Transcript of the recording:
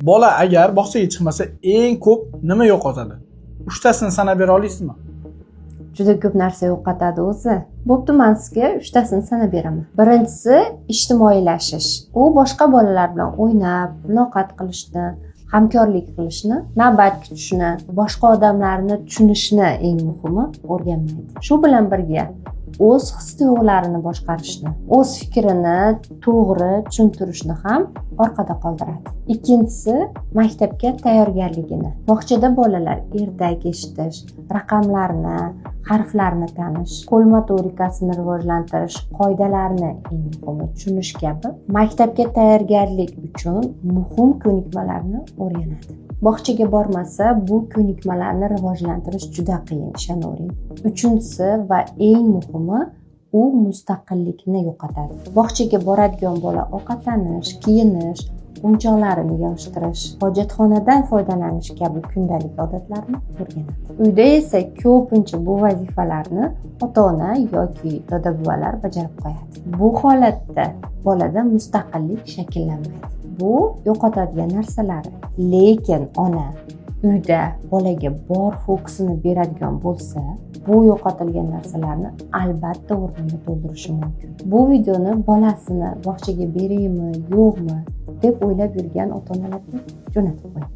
Bola agar bog'chaga chiqmasa, eng ko'p nima yo'qotadi? Uchtasini sanab bera olasizmi? Juda ko'p narsa yo'qotadi o'zi. Bo'pti, man sizga uchtasini sanab beraman. Birinchisi ijtimoiylashish. U boshqa bolalar bilan o'ynab, muloqot qilishni, hamkorlik qilishni, navbat kutishni, boshqa odamlarni tushunishni, eng muhimi, o'rganmaydi. Shu bilan birga o'z his tuyg'ularini boshqarishni, o'z fikrini to'g'ri tushuntirishni ham orqada qoldiradi. Ikkinchisi maktabga tayyorgarligini. Bog'chada bolalar ertak eshitish, raqamlarni, harflarni tanish, qo'l motorikasini rivojlantirish, qoidalarni, eng muhimi, tushunish kabi maktabga tayyorgarlik uchun muhim ko'nikmalarni o'rganadi. Bog'chaga bormasa, bu ko'nikmalarni rivojlantirish juda qiyin, ishonavering. Uchinchisi va eng muhimi, u mustaqillikni yo'qotadi. Bog'chaga boradigan bola ovqatlanish, kiyinish, o'yinchoqlarini yig'ishtirish, hojatxonadan foydalanish kabi kundalik odatlarni o'rganadi. Uyda esa ko'pincha bu vazifalarni ota ona yoki doda buvalar bajarib qo'yadi. Bu holatda bolada mustaqillik shakllanmaydi. Bu yo'qotadigan narsalari. Lekin ona uyda bolaga bor fokusini beradigan bo'lsa, bu yo'qotilgan narsalarni albatta o'rnini to'ldirishi mumkin. Bu videoni bolasini bog'chaga beraymi, yo'qmi deb o'ylab yurgan ota onalarga jo'natib qo'ying.